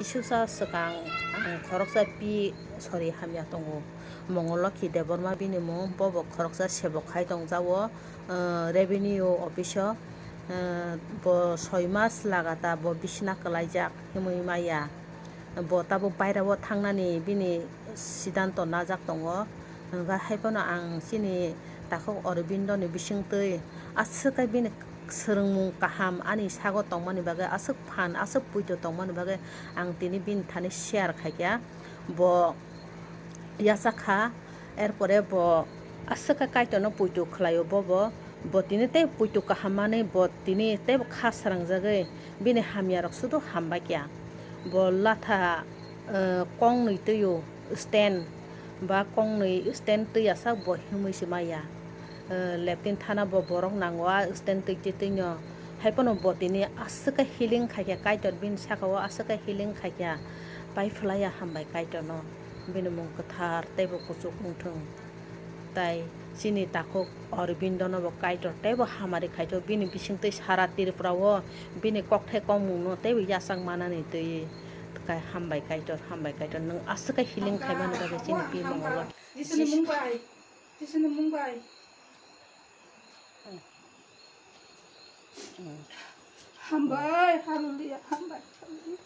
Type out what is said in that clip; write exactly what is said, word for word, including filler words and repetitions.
Kisusa swkang ang khoroksa pi sori hamya tongo. Mongolokhi Debbarma bini mung, bo bo khoroksa sebok khai tongjago, eh, revenue office o. Eh, bo soi mas lagata bo bisina kwlaijak himwi maya. Bo tabuk bairao thangnani bini sidanto najak tongo. Hwnkhe haiphano ang chini takhuk Aurobindo ni bisingtwi aswk khe bini swrwngmung kaham ani sago tongmani bagwi, aswk phan, aswk puito tongmani bagwi ang tini bini thani share khaikha. Bo yachakha, erpore bo aswk khe Kaitorno puito khlaio, bo bo, bo tini tei puito kaham manwi bo tini teibo kha srangjagwi bini hamyarok sudu hambaikha. Bo latha, eh, kongnwi twio stand ba kongnwi stand twi asak bo himwi se maya. Eh, leptin thana bo borok nango a stand twi twi twino. Haiphano bo tini aswk khe healing khaikha Kaitor bini sakao, aswk khe healing khaikha. Pai phlaiya hambai Kaitorno, bini mung kwthar teibo kuchuk wngthung. Tai chini takhuk Aurobindo no bo Kaitor teibo hamari khaito, bini bisingtwi sara Tripura o bini kokthai kokmung no teibo yachak manani twi. Kai hambai Kaitor, hambai Kaitor, nwng aswk khe healing khaimani bagwi chini pi Mongolo. Jisuni mung bai, Jisuni mung bai. Hambai, hallelujah, hambai, hallelujah.